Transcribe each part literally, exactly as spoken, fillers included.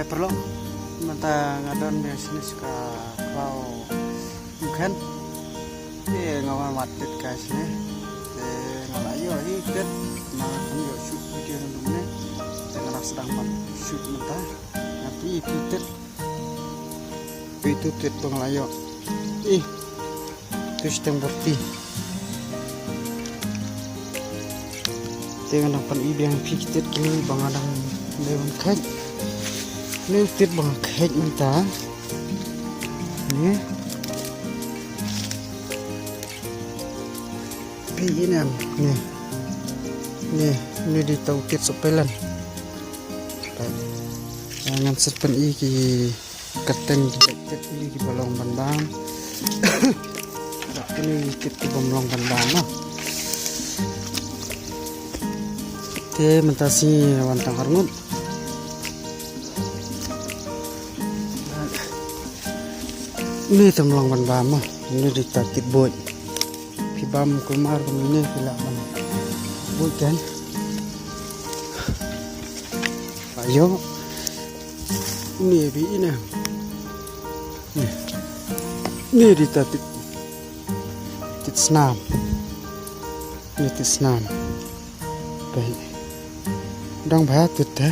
Paralok, mynta nga don biang shane sha ka khlaw Umkhen. Te nga wan wad tit kai shane. Te nga la ïoh hi tit, nga khlem ïoh shoot video naduh mynne. Te nga la sdang ban shoot mynta. Nga phi phi tit. Phi tu tit ba nga la ïoh. Ih. Tu shiteng bor ti. Te nga dang pyni biang phi ki tit kine ba nga dang dei ban kheit. Kine u tit ba nga kheit mynta. Kine. Phi i ne em. Kine. Kine. Kine dei tang u tit sohpeilan. Ngan sa pyni ki kyrteng ki tit kiba long ban bam. Kine ki tit kibym long ban bam, no. Te mynta sngi wan tang arngut. Kine te ym long ban bam, no. Kine dei tang tit buit. Phi bam kulmar kumne phi lah ban buit kan. Ayo. Kine phi i ne em. Kine. Kine dei tang tit, tit snam. Kine tit snam. Peit. Dang bha tit te.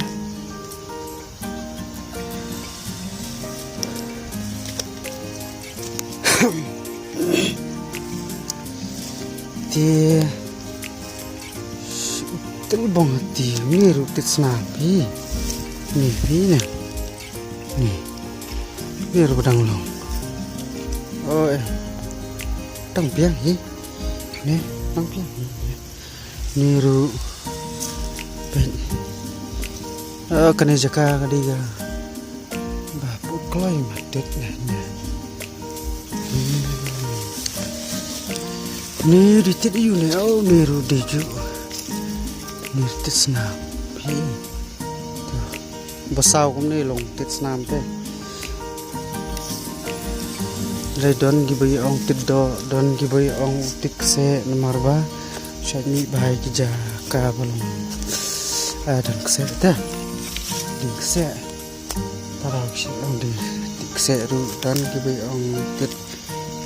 Te Tilbong te, kine ruh tit snam phi. Kine phi ne. Kine. Kine ruh ba dang long. Oh, eh. Dang biang hi. Kine, dang biang hi. Kine ruh. Peit. Oh, kane jaka ka dei ka ba put kloi ma tit ne, ne. Hmm. Kine dei tit ïu ne, oh, kine ruh dei ju. Kine tit snam. Phi. To. Ba saw kumne long tit snam te. Lei don kiba ïa ong tit doh, don kiba ïa ong tit kseh namar ba shait mih bha ïa ki jaka ba long. Ah, don kseh te. Dei kseh. Tara shi ong dei tit kseh ruh don kiba ong tit.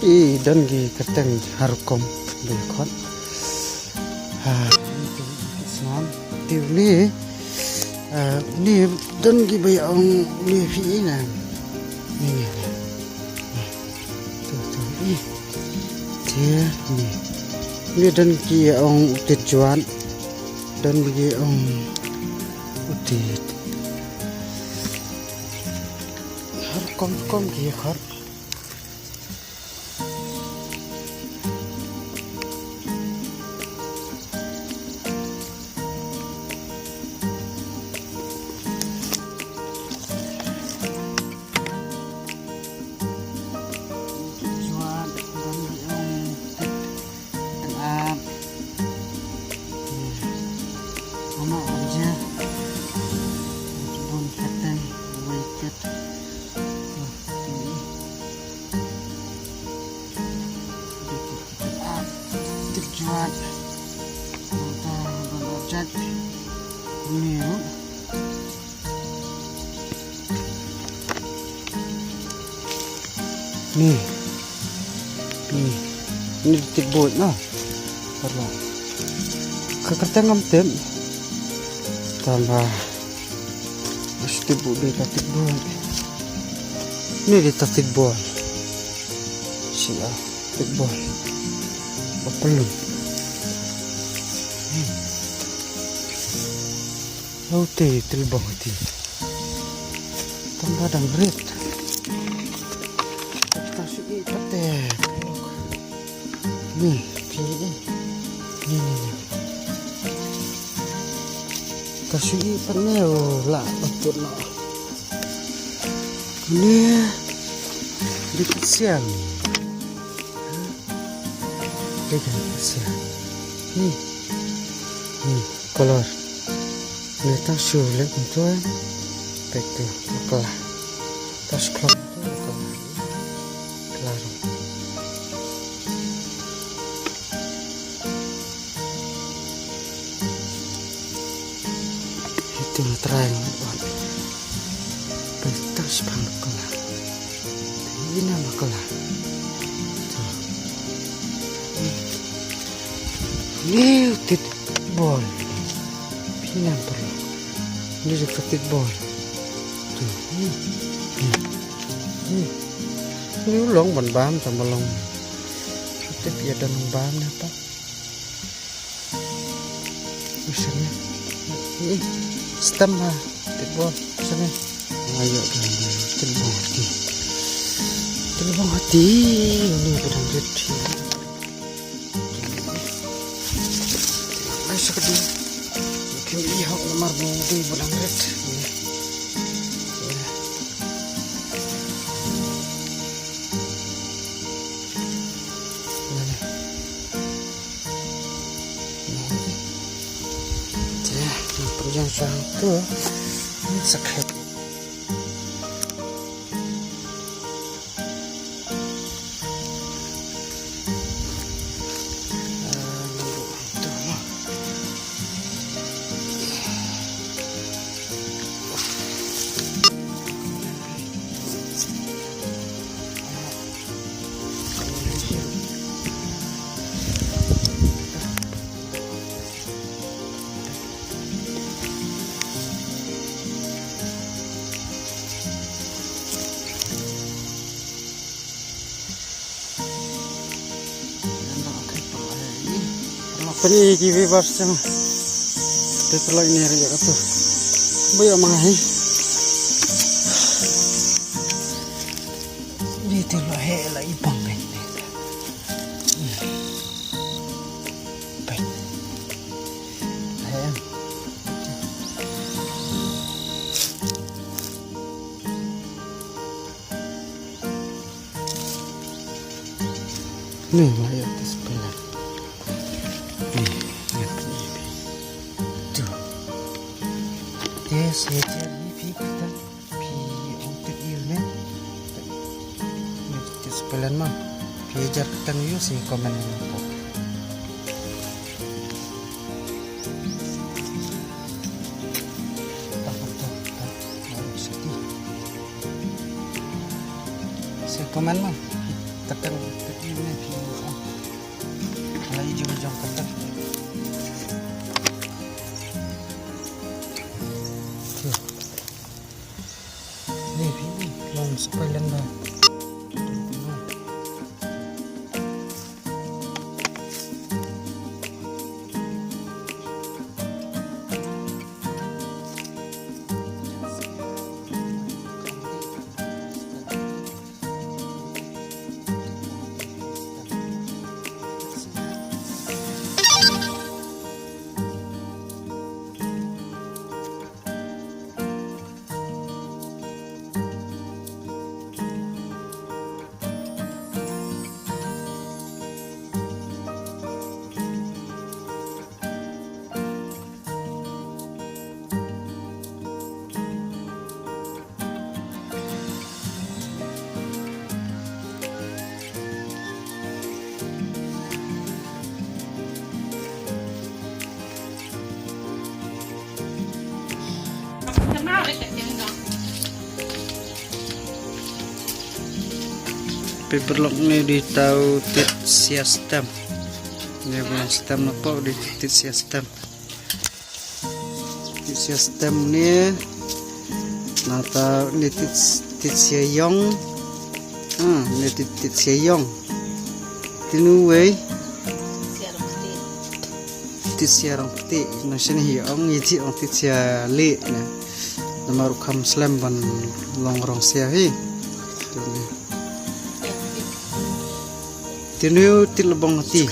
I don ki kyrteng har rukom ba ïa khot. Ha, tit snam. Te une, ah, une don kiba ïa ong une phi i ne. Une, une. Tu, tu, i. Te une. Une don ki ïa ong u tit juat. Don ki ïa ong u tit. Har rukom rukom ki ïa khot. Tit juat. Mynta ban object. Kine ruh. Kine. Kine. Kine tit buit, no. Paralok. Ka kyrteng ngam tip. Tangba. Shu tip buh dei ta tit bol. Kine dei ta tit bol. Shi a tit bol. Ba pynlong. Hau te tilbong ti. Tang ba dang rit. Ta shu i pat te. Ni, phi i. Ni, ni, ni. Ta shu i pat ne u la ba put no. Ni. Di kut siang. Di kut siang. Ni. Ni. Color. Ni ta shu leh kumto. Pek tu. Kala. Ta shu klong tu. Kala. Kala. Itu na try ngat wan. Ina makala. Ni u tit bol. Pina perlu. Ni u tit bol. Tu. Hmm. Hmm. Hmm. Ni u long ban bam tang ba long. Tit ïa don long bam na pa. Stem ha. Tit bol. Stem. Ayo, tit bol hati. Tit bol hati. Ni ba dang rit. Ai, sa ka dei. Kim i hok namar ba dei ba dang rit. Te, pyrjang sa tu. Sa khet. Pynïaid ki viewers jong. Te pynlait ne ri ïa katu. Ba ïa ma nga hi. Ni te la he la i bang ben. Ben. He. Ni, ma ïa tis pela. Ni, ni, ni, ni. Tu. Tis, tis, ni, pi, kita. Phi ong tit ïa u ne. Ni tis pelan ma. Phi jar kata ïa u, sa comment ïa u. Sa comment ma. Kata tit ïa u ne phi ong. Ala ïa u jong kata. Ni phi ni, long sa pelan ba. Paper lock ni di tau tit sia stem. Ni bukan stem apa di tit sia stem. Tit sia stem ni. Nata ni tit, tit sia yong. Ha, ni tit, tit sia yong. Tinu wei. Tit sia rong peti. Nang sini hi ong iti ong tit sia li na. Namar u kham slem ban long rong sia hi. Tinu tit lebong hati.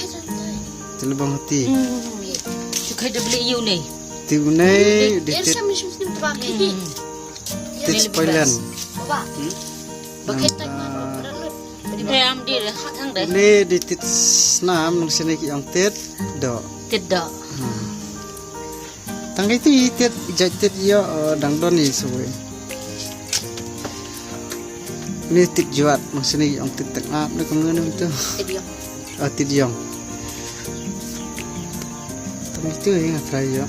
Tit lebong hati. Sukai da beli yu ni. Ti unai di tit. Tit spoilan. Ba kita Ni di tit snam nong sini ki ong tit do. Tit do. Tang itu i tit jait tit ïa dang don i sui. Ni tit juat nong sini ki ong tit tengap ni kemana itu. Tit yong. Ah, tit yong. Tang itu i ngatrai ïa.